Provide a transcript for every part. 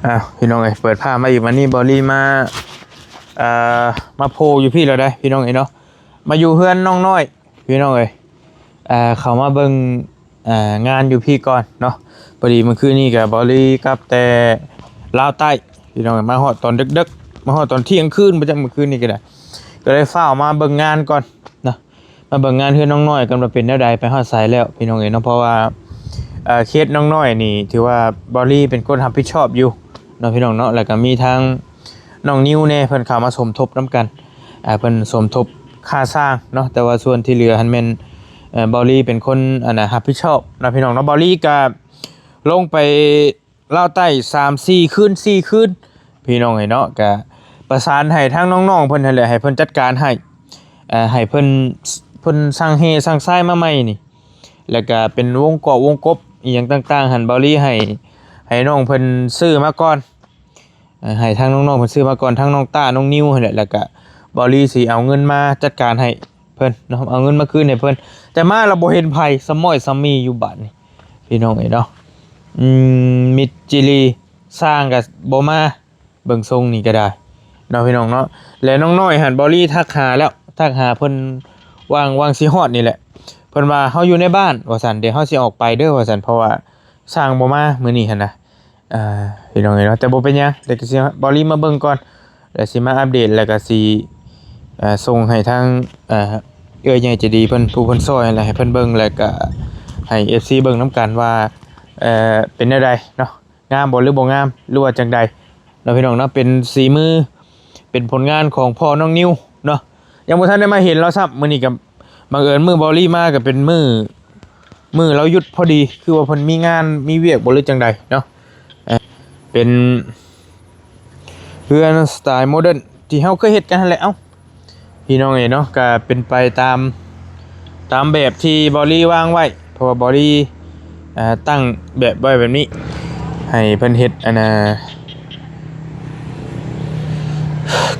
ອ້າວ ພີ່ນ້ອງເອີຍ ເປີດພາບມາອີກ ວັນນີ້ເບົາລີມາ ເອີ ມາໂພຢູ່ພີ້ແລ້ວເດ້ ພີ່ນ້ອງເອີຍເນາະ. ມາຢູ່ເຮືອນນ້ອງນ້ອຍ ພີ່ນ້ອງເອີຍ ເອີ ເຂົ້າມາເບິ່ງ ເອີ ງານຢູ່ພີ້ກ່ອນເນາະ. ພໍດີມື້ຄືນນີ້ກໍເບົາລີກັບແຕ່ລາວໃຕ້ ພີ່ນ້ອງເອີຍ ມາຮອດຕອນເດິກໆ ມາຮອດຕອນທ່ຽງຄືນ ບໍ່ຈັກມື້ຄືນນີ້ກໍໄດ້ ກໍເລີຍຟ້າວມາເບິ່ງງານກ່ອນເນາະ. ມາເບິ່ງງານເຮືອນນ້ອງນ້ອຍກັນວ່າເປັນແນວໃດ ໄປຮອດໃສແລ້ວ ພີ່ນ້ອງເອີຍເນາະ. ເພາະວ່າ ເອີ ເຂດນ້ອງນ້ອຍນີ້ ຖືວ່າເບົາລີເປັນຄົນຮັບຜິດຊອບຢູ່ເນາະ ພີ່ນ້ອງເນາະ. ແລ້ວກໍມີທາງນ້ອງນິວແດ່ ເພິ່ນເຂົ້າມາສົມທົບນຳກັນ ເອີ ເພິ່ນສົມທົບຄ່າສ້າງເນາະ. ແຕ່ວ່າສ່ວນທີ່ເຫຼືອຫັ້ນແມ່ນ ເອີ ເບົາລີເປັນຄົນ ອັນນ່າ ຮັບຜິດຊອບເນາະ ພີ່ນ້ອງເນາະ. ເບົາລີກໍລົງໄປ ລາວໃຕ້ສາມສີ່ຄືນ ສີ່ຄືນ ພີ່ນ້ອງເອີຍເນາະ. ກະປະສານໃຫ້ທາງນ້ອງໆເພິ່ນຫັ້ນແຫຼະ ໃຫ້ເພິ່ນຈັດການໃຫ້ ເອີ ໃຫ້ເພິ່ນ ເພິ່ນສັ່ງແຮ່ສັ່ງຊາຍມາໃໝ່ນີ້ ແລ້ວກະເປັນວົງກອກວົງກົບອີ່ຫຍັງຕ່າງໆຫັ້ນ ເບົາລີໃຫ້ ໃຫ້ນ້ອງເພິ່ນຊື້ມາກ່ອນ ເອີ ໃຫ້ທາງນ້ອງໆເພິ່ນຊື້ມາກ່ອນ ທັງນ້ອງຕ້າ ນ້ອງນິວຫັ້ນແຫຼະ. ແລ້ວກະເບົາລີຊິເອົາເງິນມາຈັດການໃຫ້ ເພິ່ນເນາະ ເອົາເງິນມາຄືນໃຫ້ເພິ່ນ ແຕ່ມາລະບໍ່ເຫັນໃຜ ສະໝ້ອຍສະໝີຢູ່ບາດນີ້ ພີ່ນ້ອງເອີຍເນາະ. ອືມ ມິດຈີລີ ຊ່າງກໍບໍ່ມາ ເບິ່ງຊົງນີ້ກໍໄດ້ເນາະ ພີ່ນ້ອງເນາະ. ແລະນ້ອງນ້ອຍຫັ້ນ ເບົາລີທັກຫາແລ້ວ ທັກຫາເພິ່ນ ຫວ່າງ ຫວ່າງຊິຮອດນີ້ແຫຼະ ເພິ່ນວ່າ ເຮົາຢູ່ໃນບ້ານ ວ່າຊັ້ນ ດຽວເຮົາຊິອອກໄປເດີ ວ່າຊັ້ນ ເພາະວ່າຊ່າງບໍ່ມາມື້ນີ້ຫັ້ນນະ. ອ່າ ພີ່ນ້ອງເອີຍເນາະ ແຕ່ບໍ່ເປັນຫຍັງ ແຕ່ກໍຊິເບົາລີມາເບິ່ງກ່ອນ ແລ້ວຊິມາອັບເດດ ແລ້ວກໍຊິ ເອີ ສົ່ງໃຫ້ທາງ ເອີ ເອື້ອຍໃຫຍ່ໃຈດີເພິ່ນ ຜູ້ເພິ່ນຊ່ອຍຫັ້ນແຫຼະ ໃຫ້ເພິ່ນເບິ່ງ ແລ້ວກໍໃຫ້ເອັຟຊີເບິ່ງນຳກັນວ່າ ເອີ ເປັນແນວໃດເນາະ ງາມບໍ່ ຫຼືບໍ່ງາມ ຫຼືວ່າຈັ່ງໃດເນາະ ພີ່ນ້ອງເນາະ. ເປັນສີມື ເປັນຜົນງານຂອງພໍ່ນ້ອງນິວເນາະ ຍັງບໍ່ທັນໄດ້ມາເຫັນລາວຊ້ຳ. ມື້ນີ້ກໍບັງເອີນມື້ເບົາລີມາກໍເປັນມື້ ມື້ລາວຢຸດພໍດີ ຄືວ່າເພິ່ນມີງານມີວຽກບໍ່ ຫຼືຈັ່ງໃດເນາະ. ເອີ ເປັນເຮືອນສະໄຕໂມເດີນທີ່ເຮົາເຄີຍເຮັດກັນຫັ້ນແຫຼະ ເອົ້າ ພີ່ນ້ອງເອີຍເນາະ. ກໍເປັນໄປຕາມ ຕາມແບບທີ່ເບົາລີວາງໄວ້ ເພາະວ່າເບົາລີ ເອີ ຕັ້ງແບບໄວ້ແບບນີ້ ໃຫ້ເພິ່ນເຮັດ ອັນນ່າ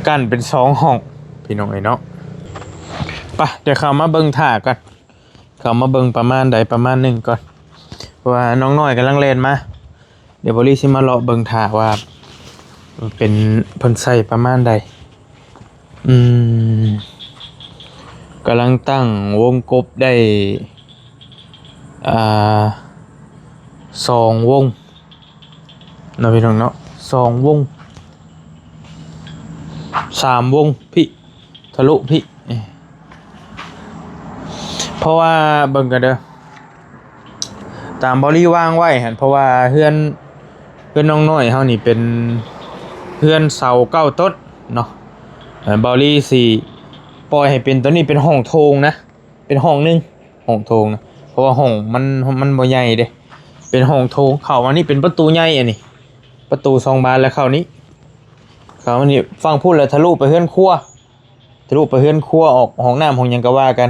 ກັ້ນເປັນສອງຫ້ອງ ພີ່ນ້ອງເອີຍເນາະ. ໄປ ດຽວເຂົ້າມາເບິ່ງຖ້າກ່ອນ ເຂົ້າມາເບິ່ງປະມານໃດປະມານໜຶ່ງກ່ອນ ເພາະວ່ານ້ອງນ້ອຍກຳລັງແລ່ນມາ. ດຽວເບົາລີຊິມາເລາະເບິ່ງຖ້າວ່າເປັນ ເພິ່ນໃສ່ປະມານໃດ. ອືມ ກຳລັງຕັ້ງວົງກົບໄດ້ ອ່າ ສອງວົງເນາະ ພີ່ນ້ອງເນາະ ສອງວົງ ສາມວົງພີ້ ທະລຸພີ້ ເພາະວ່າເບິ່ງກັນເດີ ຕາມເບົາລີວາງໄວ້ຫັ້ນ ເພາະວ່າເຮືອນ ເຮືອນນ້ອງນ້ອຍເຮົານີ້ເປັນເຮືອນເສົາເກົ້າຕົ້ນເນາະ. ເອີ ເບົາລີຊິປ່ອຍໃຫ້ເປັນ ໂຕນີ້ເປັນຫ້ອງໂຖງນະ ເປັນຫ້ອງໜຶ່ງ ຫ້ອງໂຖງນະ ເພາະວ່າຫ້ອງມັນ ມັນບໍ່ໃຫຍ່ເດ້ ເປັນຫ້ອງໂຖງ. ເຂົ້າມານີ້ເປັນປະຕູໃຫຍ່ ອັນນີ້ປະຕູສອງບານ ແລ້ວເຂົ້ານີ້ ເຂົ້ານີ້ຝັ່ງພຸ້ນ ແລ້ວທະລຸໄປເຮືອນຄົວ ທະລຸໄປເຮືອນຄົວ ອອກຫ້ອງນ້ຳຫ້ອງຫຍັງກໍວ່າກັນ.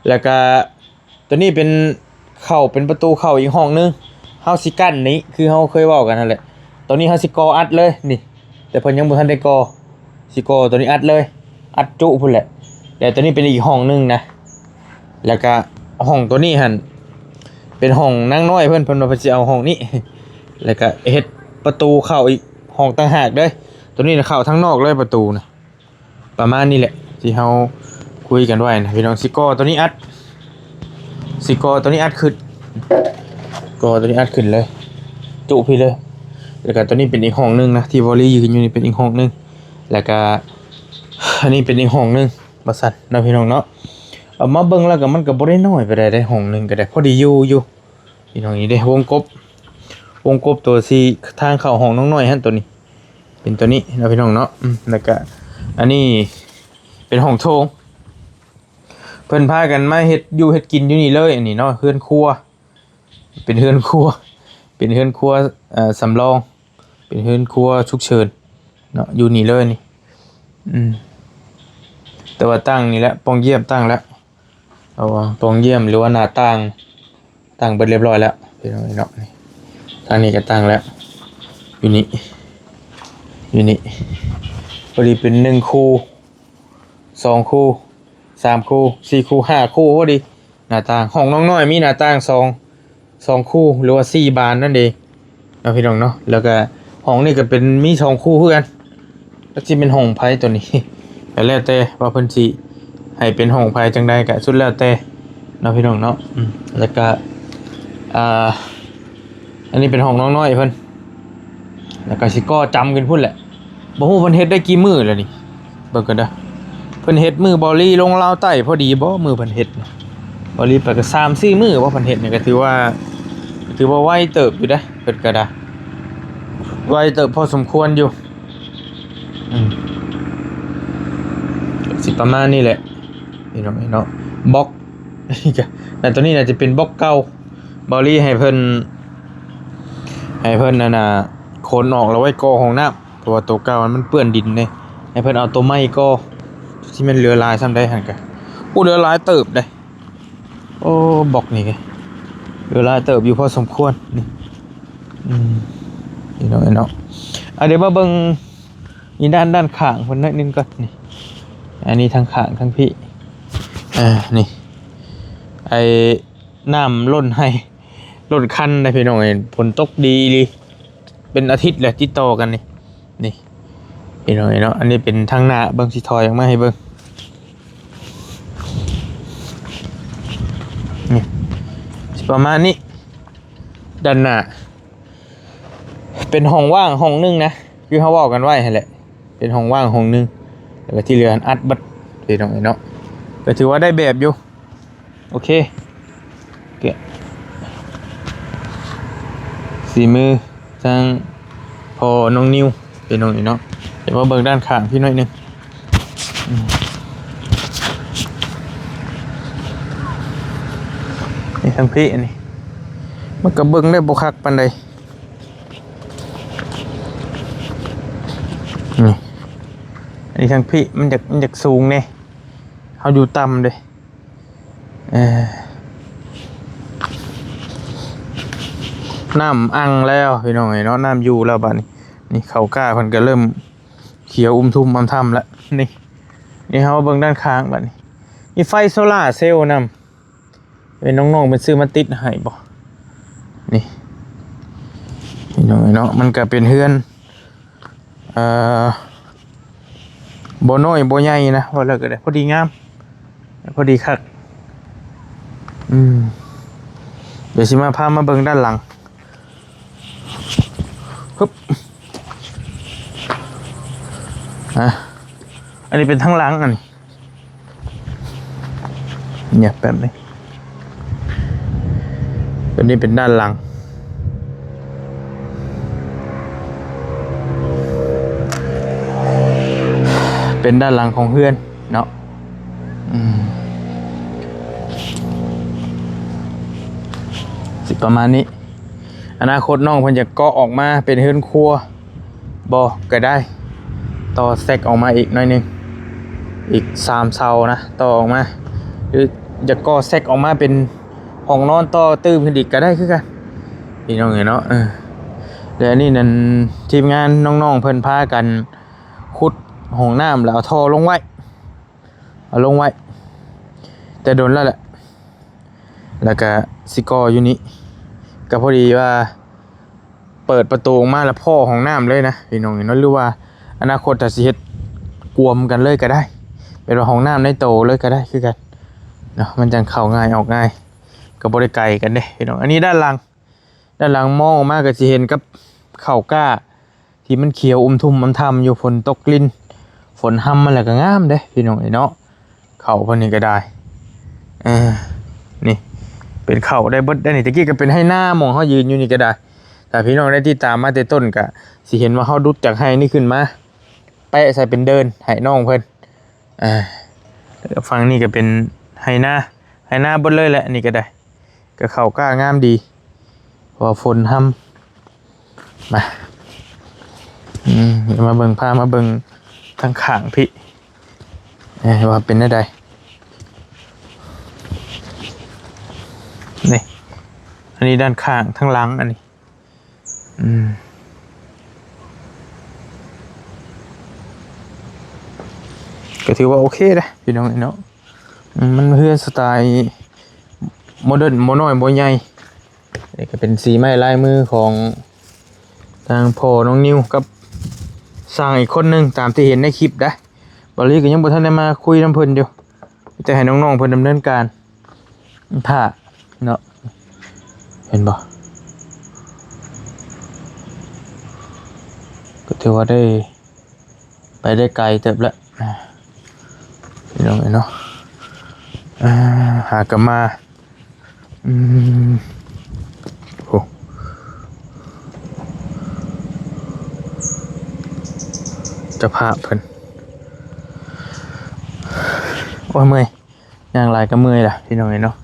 ແລ້ວກະໂຕນີ້ເປັນ ເຂົ້າເປັນປະຕູເຂົ້າອີກຫ້ອງໜຶ່ງ ເຮົາຊິກັ້ນນີ້ ຄືເຮົາເຄີຍເວົ້າກັນຫັ້ນແຫຼະ. ໂຕນີ້ເຮົາຊິກໍ່ອັດເລີຍນີ້ ແຕ່ເພິ່ນຍັງບໍ່ທັນໄດ້ກໍ່ ຊິກໍ່ໂຕນີ້ອັດເລີຍ ອັດຈຸພຸ້ນແຫຼະ. ແລ້ວໂຕນີ້ເປັນອີກຫ້ອງໜຶ່ງນະ ແລ້ວກະຫ້ອງໂຕນີ້ຫັ້ນເປັນຫ້ອງນາງນ້ອຍເພິ່ນ ເພິ່ນວ່າເພິ່ນຊິເອົາຫ້ອງນີ້ ແລ້ວກະເຮັດປະຕູເຂົ້າອີກຫ້ອງຕ່າງຫາກເດີ. ໂຕນີ້ນະເຂົ້າທາງນອກເລີຍປະຕູນະ. ປະມານນີ້ແຫຼະທີ່ເຮົາຄຸຍກັນໄວ້ນະ ພີ່ນ້ອງ. ຊິກໍ່ໂຕນີ້ອັດ ຊິກໍ່ໂຕນີ້ອັດຂຶ້ນ ກໍ່ໂຕນີ້ອັດຂຶ້ນເລີຍ ຈຸພີ້ເລີຍ. ແລ້ວກໍໂຕນີ້ເປັນອີກຫ້ອງໜຶ່ງນະ ທີ່ເບົາລີຢືນຢູ່ນີ້ເປັນອີກຫ້ອງໜຶ່ງ ແລ້ວກໍອັນນີ້ເປັນອີກຫ້ອງໜຶ່ງ ວ່າຊັ້ນເນາະ ພີ່ນ້ອງເນາະ. ເອົາມາເບິ່ງແລ້ວກໍມັນກໍບໍ່ໄດ້ນ້ອຍປານໃດເດ້ ຫ້ອງໜຶ່ງກໍໄດ້ ພໍດີຢູ່ຢູ່. ພີ່ນ້ອງ ນີ້ເດ້ ວົງກົບ ວົງກົບຕົວທີ່ທາງເຂົ້າຫ້ອງນ້ອງນ້ອຍຫັ້ນ ຕົວນີ້ ເປັນຕົວນີ້ເນາະ ພີ່ນ້ອງເນາະ. ອືມ ແລ້ວກະອັນນີ້ເປັນຫ້ອງໂຖງ ເພິ່ນພາກັນມາເຮັດຢູ່ເຮັດກິນຢູ່ນີ້ເລີຍ. ອັນນີ້ເນາະ ເຮືອນຄົວ ເປັນເຮືອນຄົວ ເປັນເຮືອນຄົວ ເອີ ສຳລອງ ເປັນເຮືອນຄົວສຸກເສີນເນາະ ຢູ່ນີ້ເລີຍນີ້. ອືມ ແຕ່ວ່າຕັ້ງນີ້ແຫຼະ ປ່ອງຢ້ຽມຕັ້ງແລ້ວ ເອົາປ່ອງຢ້ຽມ ຫຼືວ່າໜ້າຕ່າງ ຕັ້ງເບິດລຽບຮ້ອຍແລ້ວ ພີ່ນ້ອງເນາະ. ນີ້ ທາງນີ້ກໍຕັ້ງແລ້ວ ຢູ່ນີ້ ຢູ່ນີ້ ພໍດີເປັນໜຶ່ງຄູ່ ສອງຄູ່ ສາມຄູ່ ສີ່ຄູ່ ຫ້າຄູ່ ພໍດີ. ໜ້າຕ່າງ ຫ້ອງນ້ອງນ້ອຍມີໜ້າຕ່າງສອງ ສອງຄູ່ ຫຼືວ່າສີ່ບານນັ້ນເອງເນາະ ພີ່ນ້ອງເນາະ. ແລ້ວກໍ ຫ້ອງນີ້ກໍເປັນ ມີສອງຄູ່ຄືກັນ ຈັກຊິເປັນຫ້ອງໃຜໂຕນີ້ ກໍແລ້ວແຕ່ວ່າເພິ່ນຊິໃຫ້ເປັນຫ້ອງໃຜຈັ່ງໃດ ກໍສຸດແລ້ວແຕ່ເນາະ ພີ່ນ້ອງເນາະ. ອືມ ແລ້ວກໍ ອ່າ ອັນນີ້ເປັນຫ້ອງນ້ອງນ້ອຍເພິ່ນ ແລ້ວກໍຊິກໍ່ຈຳຂຶ້ນພຸ້ນແຫຼະ. ບໍ່ຮູ້ເພິ່ນເຮັດໄດ້ກີ່ມື້ແລ້ວນີ້ ເບິ່ງກັນເດີ. ເພິ່ນເຮັດມື້ເບົາລີລົງລາວໃຕ້ພໍດີບໍ່? ມື້ເພິ່ນເຮັດນະ ເບົາລີໄປກໍສາມສີ່ມື້ບໍ່ ເພິ່ນເຮັດນີ້ ກໍຖືວ່າ ຖືວ່າໄວເຕີບຢູ່ເດ້ ເພິ່ນກໍໄດ້ ໄວເຕີບພໍສົມຄວນຢູ່. ອືມ ກໍຊິປະມານນີ້ແຫຼະ ພີ່ນ້ອງເອີຍເນາະ. ບລັອກ ແຕ່ຕົວນີ້ໜ້າຈະເປັນບລັອກເກົ່າ ເບົາລີໃຫ້ເພິ່ນ ໃຫ້ເພິ່ນນັ້ນນະ ຂົນອອກແລ້ວໄວ້ກໍ່ຫ້ອງນ້ຳ ເພາະວ່າໂຕເກົ່າມັນເປື້ອນດິນເດ້ ໃຫ້ເພິ່ນເອົາໂຕໃໝ່ກໍ່. ຊິແມ່ນເຫຼືອຫຼາຍສ່ຳໃດຫັ້ນກະ ໂອ້ ເຫຼືອຫຼາຍເຕີບເດ້. ໂອ້ ບລັອກນີ້ກະເຫຼືອຫຼາຍເຕີບຢູ່ພໍສົມຄວນນີ້. ອືມ ພີ່ນ້ອງເອີຍເນາະ. ອ່າ ດຽວມາເບິ່ງ ນີ້ ດ້ານ ດ້ານຂ້າງເພິ່ນໜ້ອຍໜຶ່ງກ່ອນນີ້. ອັນນີ້ທາງຂ້າງທາງພີ້ ເອີ ນີ້ ໄອ້ນ້ຳລົ້ນໄຮ່ລົ້ນຄັນນະ ພີ່ນ້ອງເອີຍ. ຝົນຕົກດີອີ່ຫຼີ ເປັນອາທິດແລ້ວຕິດຕໍ່ກັນນີ້ ນີ້ ພີ່ນ້ອງເອີຍເນາະ. ອັນນີ້ເປັນທາງໜ້າ ເບິ່ງ ຊິຖອຍອອກມາໃຫ້ເບິ່ງ ນີ້ ຊິປະມານນີ້. ດ້ານໜ້າ ເປັນຫ້ອງວ່າງຫ້ອງໜຶ່ງນະ ຄືເຮົາເວົ້າກັນໄວ້ຫັ້ນແຫຼະ ເປັນຫ້ອງວ່າງຫ້ອງໜຶ່ງ ແລ້ວກໍທີ່ເຫຼືອອັດເບິດ ພີ່ນ້ອງເອີຍເນາະ. ກໍຖືວ່າໄດ້ແບບຢູ່ ໂອເຄ ກະ ສີມືທາງພໍ່ນ້ອງນິວ ພີ່ນ້ອງເອີຍເນາະ. ດຽວມາເບິ່ງດ້ານຂ້າງພີ້ໜ້ອຍໜຶ່ງ. ອືມ ນີ້ທາງພີ້ ອັນນີ້ມັນກໍເບິ່ງໄດ້ບໍ່ຄັກປານໃດ. ນີ້ ອັນນີ້ທາງພີ້ ມັນຢາກ ມັນຢາກສູງແດ່ ເຮົາຢູ່ຕ່ຳເດ້. ເອີ ນ້ຳອັ່ງແລ້ວ ພີ່ນ້ອງເອີຍເນາະ ນ້ຳຢູ່ແລ້ວບາດນີ້. ນີ້ເຂົ້າກ້າເພິ່ນກໍເລີ່ມຂຽວອຸ່ມທຸ່ມອຳທຳແລ້ວ. ນີ້ ນີ້ເຮົາມາເບິ່ງດ້ານຂ້າງບາດນີ້ ມີໄຟໂຊລາເຊວນຳ ເປັນນ້ອງໆເພິ່ນຊື້ມາຕິດໃຫ້ບໍ່? ນີ້ ພີ່ນ້ອງເອີຍເນາະ ມັນກໍເປັນເຮືອນ ເອີ ບໍ່ນ້ອຍບໍ່ໃຫຍ່ນະ ເວົ້າແລ້ວກໍໄດ້ ພໍດີງາມ ພໍດີຄັກ. ອືມ ດຽວຊິມາ ພາມາເບິ່ງດ້ານຫຼັງ. ຮຶບ ອ່ະ ອັນນີ້ເປັນທາງຫຼັງ ອັນນີ້ ເນຍ ແບບນີ້ ແບບນີ້ເປັນດ້ານຫຼັງ ເປັນດ້ານຫຼັງຂອງເຮືອນເນາະ. ອືມ ຊິປະມານນີ້. ອະນາຄົດນ້ອງເພິ່ນຈະເກາະອອກມາເປັນເຮືອນຄົວບໍ່ກໍໄດ້ ຕໍ່ແຊັກອອກມາອີກໜ້ອຍໜຶ່ງ ອີກສາມເສົານະ ຕໍ່ອອກມາ ຫຼືຈະກໍ່ແຊັກອອກມາເປັນຫ້ອງນອນຕໍ່ຕື່ມຂຶ້ນອີກກໍໄດ້ຄືກັນ ພີ່ນ້ອງເອີຍເນາະ. ເອີ ແລະ ອັນນີ້ນັ້ນ ທີມງານນ້ອງໆເພິ່ນພາກັນຂຸດຫ້ອງນ້ຳ ແລ້ວເອົາທໍ່ລົງໄວ້ ເອົາລົງໄວ້ແຕ່ດົນແລ້ວແຫຼະ ແລ້ວກະຊິກໍ່ຢູ່ນີ້ ກະພໍດີວ່າເປີດປະຕູອອກມາແລ້ວພໍ້ຫ້ອງນ້ຳເລີຍນະ ພີ່ນ້ອງເອີຍເນາະ. ຫຼືວ່າອະນາຄົດຖ້າຊິເຮັດກວມກັນເລີຍກະໄດ້ ແບບວ່າຫ້ອງນ້ຳໃນໂຕເລີຍກະໄດ້ຄືກັນເນາະ ມັນຈັ່ງເຂົ້າງ່າຍອອກງ່າຍ ກະບໍ່ໄດ້ໄກກັນເດ້ ພີ່ນ້ອງ. ອັນນີ້ດ້ານຫຼັງ ດ້ານຫຼັງມອງອອກມາກໍຊິເຫັນກັບເຂົ້າກ້າທີ່ມັນຂຽວອຸ່ມທຸ່ມອຳທຳຢູ່ ຝົນຕົກລິນ ຝົນຮຳມາແລ້ວກໍງາມເດ້ ພີ່ນ້ອງເອີຍເນາະ. ເຂົ້າເພິ່ນນີ້ກໍໄດ້ ເອີ ນີ້ເປັນເຂົ້າໄດ້ເບິດໄດ໋ນີ້. ຕະກີ້ກໍເປັນໄຮ່ນາ ໝ່ອງເຮົາຢືນຢູ່ນີ້ກໍໄດ້ ຖ້າພີ່ນ້ອງໄດ້ຕິດຕາມມາແຕ່ຕົ້ນກໍຊິເຫັນວ່າເຮົາດຸດຈາກໄຮ່ນີ້ຂຶ້ນມາ ແປະໃສ່ເປັນເດີ່ນໃຫ້ນ້ອງເພິ່ນ. ອ່າ ແລ້ວກໍຝັ່ງນີ້ກໍເປັນໄຮ່ນາ ໄຮ່ນາເບິດເລີຍແຫຼະ ນີ້ກໍໄດ້ ກໍເຂົ້າກ້າງາມດີ ເພາະວ່າຝົນຮຳ. ມາ ອືມ ດຽວມາເບິ່ງ ພາມາເບິ່ງທາງຂ້າງພີ້ ເອີ ວ່າເປັນແນວໃດ. ນີ້ ອັນນີ້ດ້ານຂ້າງ ທາງຫຼັງ ອັນນີ້ ອືມ ກໍຖືວ່າໂອເຄເດ້ ພີ່ນ້ອງເນາະ. ອືມ ມັນເຮືອນສະໄຕໂມເດີນ ບໍ່ນ້ອຍບໍ່ໃຫຍ່. ນີ້ກໍເປັນສີໄມ້ລາຍມືຂອງ ທາງພໍ່ນ້ອງນິວກັບຊ່າງອີກຄົນໜຶ່ງ ຕາມທີ່ເຫັນໃນຄລິບໄດ໋. ບ່າວລີກໍຍັງບໍ່ທັນໄດ້ມາຄຸຍນຳເພິ່ນຢູ່ ມີແຕ່ໃຫ້ນ້ອງໆເພິ່ນດຳເນີນການຖ້າເນາະ ເຫັນບໍ່? ກໍຖືວ່າໄດ້ ໄປໄດ້ໄກເຕີບແລ້ວ ພີ່ນ້ອງເອີຍເນາະ. ອ່າ ຫາກະມາ ອືມ ໂອ້ ເຈົ້າພາບເພິ່ນ ໂອ້ຍ ເມື່ອຍ ຍ່າງຫຼາຍກໍເມື່ອຍລະ ພີ່ນ້ອງເອີຍເນາະ.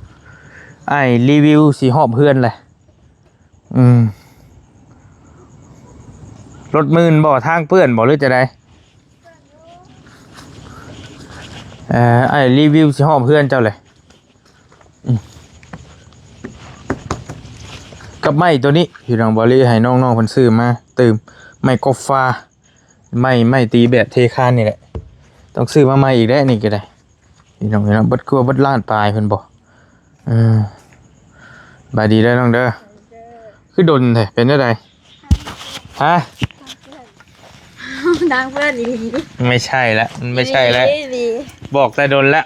ອ້າຍຣີວິວຊິຮອບເຮືອນແຫຼະ. ອືມ ລົດມື່ນບໍ່? ທາງເປື້ອນບໍ່ ຫຼືຈັ່ງໃດ? ເອີ ອ້າຍຣີວິວຊິຮອບເຮືອນເຈົ້າເລີຍ. ອືມ ກັບໄມ້ໂຕນີ້ ພີ່ນ້ອງ ບ່າວລີໃຫ້ນ້ອງໆເພິ່ນຊື້ມາຕື່ມ ໄມ້ກົບຟ້າ ໄມ້ ໄມ້ຕີແບບເທຄານນີ້ແຫຼະ ຕ້ອງຊື້ມາໃໝ່ອີກແຫຼະ ນີ້ກໍໄດ້. ພີ່ນ້ອງເອີຍເນາະ ເບິດ ຄືວ່າເບິດລ້ານປາຍເພິ່ນບໍ່? ເອີ ສະບາຍດີເດີນ້ອງເດີ. ຄືດົນແທ້ ເປັນຈັ່ງໃດ? ຮະ? ນາງເພື່ອນອີ່ຫຼີ. ໄມ່ໃຊ່ລະ ມັນໄມ່ໃຊ່ລະ ອີ່ຫຼີ ບອກແຕ່ດົນລະ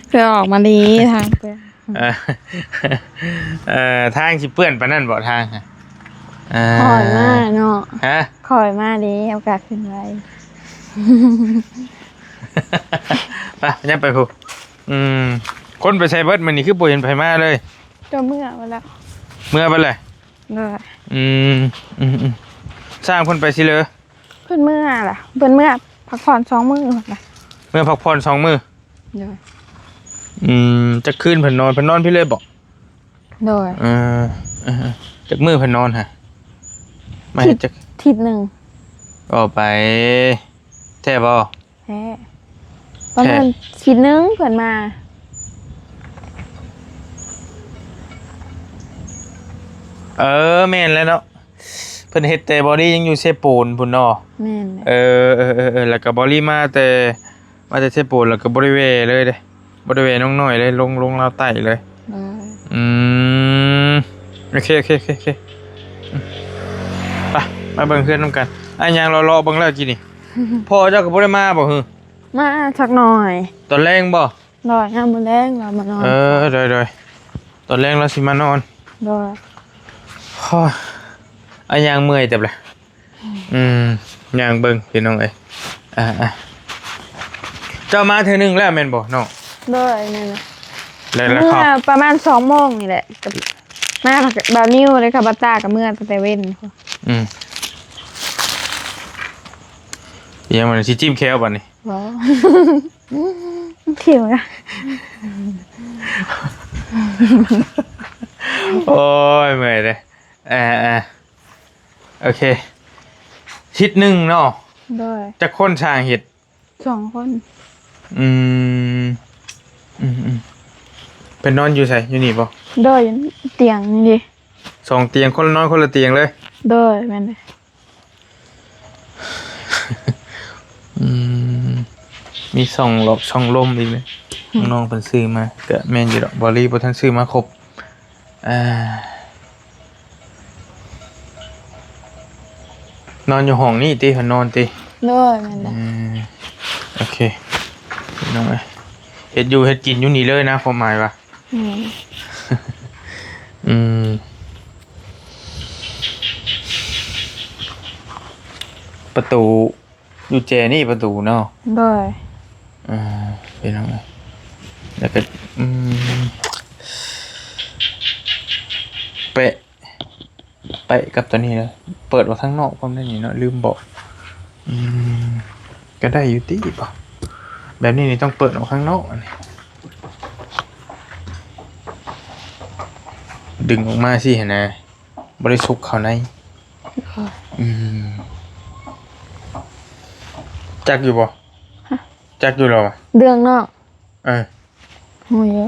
ເພື່ອອອກມາດີທາງເພື່ອນ. ເອີ ເອີ ທາງຊິເປື້ອນປານນັ້ນບໍ່ທາງ? ເອີ ຂ້ອຍມາເນາະ. ຮະ? ຂ້ອຍມາເດ້ ໂອກາດຂຶ້ນໄວ. ໄປ ຍັບໄປພຸ້ນ. ອືມ ຄົນໄປໃສເບິດມື້ນີ້ ຄືບໍ່ເຫັນໃຜມາເລີຍ? ເຈົ້າເມືອໄປແລ້ວ ເມືອໄປເລີຍ. ໂດຍ. ອືມ ອືມໆ ຊ່າງເພິ່ນໄປຊິເລີ? ເພິ່ນເມືອລະ ເພິ່ນເມືອພັກຜ່ອນສອງມື້ພຸ້ນລະ ເມືອພັກຜ່ອນສອງມື້. ໂດຍ. ອືມ ຈັກຄືນເພິ່ນນອນ ເພິ່ນນອນພີ້ເລີຍບໍ? ໂດຍ. ເອີ ເອີ ຈັກມື້ເພິ່ນນອນຫະ? ມາເຮັດຈັກ ທິດໜຶ່ງ. ເວົ້າໄປ ແທ້ບໍ່? ແທ້ ປະມານທິດໜຶ່ງເພິ່ນມາ. ເອີ ແມ່ນແລ້ວເນາະ ເພິ່ນເຮັດແຕ່ບໍລິຍັງຢູ່ເຊໂປນພຸ້ນເນາະ. ແມ່ນແຫຼະ. ເອີ ເອີ ເອີ ເອີ ແລ້ວກໍບໍລິມາແຕ່ ມາແຕ່ເຊໂປນ ແລ້ວກໍບໍ່ໄດ້ແວ່ເລີຍເດ້ ບໍ່ໄດ້ແວ່ນ້ອງນ້ອຍເລີຍ ລົງ ລົງລາວໃຕ້ເລີຍ. ໂດຍ. ອືມ ໂອເຄ ໂອເຄ ໂອເຄ ໂອເຄ ອືມ ໄປ ມາເບິ່ງເຮືອນນຳກັນ. ອ້າຍຍ່າງເລາະໆເບິ່ງແລ້ວກີ້ນີ້ ພໍ່ເຈົ້າກໍບໍ່ໄດ້ມາບໍ່? ຮື ມາຈັກໜ່ອຍ. ຕອນແລງບໍ່? ໂດຍ ຍາມມື້ແລງລາວມານອນ. ເອີ ໂດຍ ໂດຍ ຕອນແລງລາວຊິມານອນ. ໂດຍ. ໂອ້ຍ ອ້າຍຍ່າງເມື່ອຍເຕີບລະ. ອືມ ຍ່າງເບິ່ງພີ່ນ້ອງເອີຍ. ອ່າໆ ເຈົ້າມາເທື່ອໜຶ່ງແລ້ວແມ່ນບໍ່ນ້ອງ? ໂດຍ ແມ່ນແຫຼະ. ແລ້ວ ແລ້ວເຂົ້າ ເມື່ອປະມານສອງໂມງນີ້ແຫຼະ ກັບ ມາກັບບ່າວນິວ ແລ້ວກັບບ່າວຕາ ກໍເມື່ອຕັ້ງແຕ່ເວັນ. ອືມ ອີຫຍັງມັນຊິຈິ້ມແຂ້ວບັດນີ້? ບໍ່ ຖິງລະ. ໂອ້ຍ ເມື່ອຍເດ້. ເອີໆ ໂອເຄ ທິດໜຶ່ງເນາະ. ໂດຍ. ຈັກຄົນຊ່າງເຮັດ? ສອງຄົນ. ອືມ ອືມໆ ເພິ່ນນອນຢູ່ໃສ? ຢູ່ນີ້ບໍ່? ໂດຍ ຢູ່ຕຽງນີ້ເດ. ສອງຕຽງ ຄົນລະນອນຄົນລະຕຽງເລີຍ? ໂດຍ ແມ່ນເດ. ອືມ ມີຊ່ອງຫຼອກຊ່ອງລົມອີກເລີຍ. ອືມ ນ້ອງເພິ່ນຊື້ມາ ກະແມ່ນຢູ່ດອກ ບໍລິບໍ່ທັນຊື້ມາຄົບ. ອ່າ ນອນຢູ່ຫ້ອງນີ້ຕິ? ເພິ່ນນອນຕິ? ໂດຍ ແມ່ນແຫຼະ. ອືມ ໂອເຄ ນ້ອງເອີຍ ເຮັດຢູ່ເຮັດກິນຢູ່ນີ້ເລີຍນະ ຄວາມໝາຍວ່າ. ແມ່ນ. ອືມ ປະຕູ ຢູ່ແຈນີ້ປະຕູເນາະ. ໂດຍ. ອ່າ ພີ່ນ້ອງເອີຍ ແລ້ວກໍ ອືມ ແປະ ແປະກັບຕົວນີ້ເນາະ ເປີດອອກທາງນອກພ້ອມໄດ້ນີ້ເນາະ ລືມບອກ. ອືມ ກໍໄດ້ຢູ່ຕິບໍ? ແບບນີ້ນີ້ຕ້ອງເປີດອອກທາງນອກ ອັນນີ້ ດຶງອອກມາຊີ້ຫັ້ນນະ. ບໍ່ໄດ້ຊຸກເຂົ້າໃນ. ໂດຍ. ອືມ ຈັກຢູ່ບໍ່? ຮະ? ຈັກຢູ່ແລ້ວຫວາ? ເດືອງນອກ. ເອີ ຮູ້ຢູ່.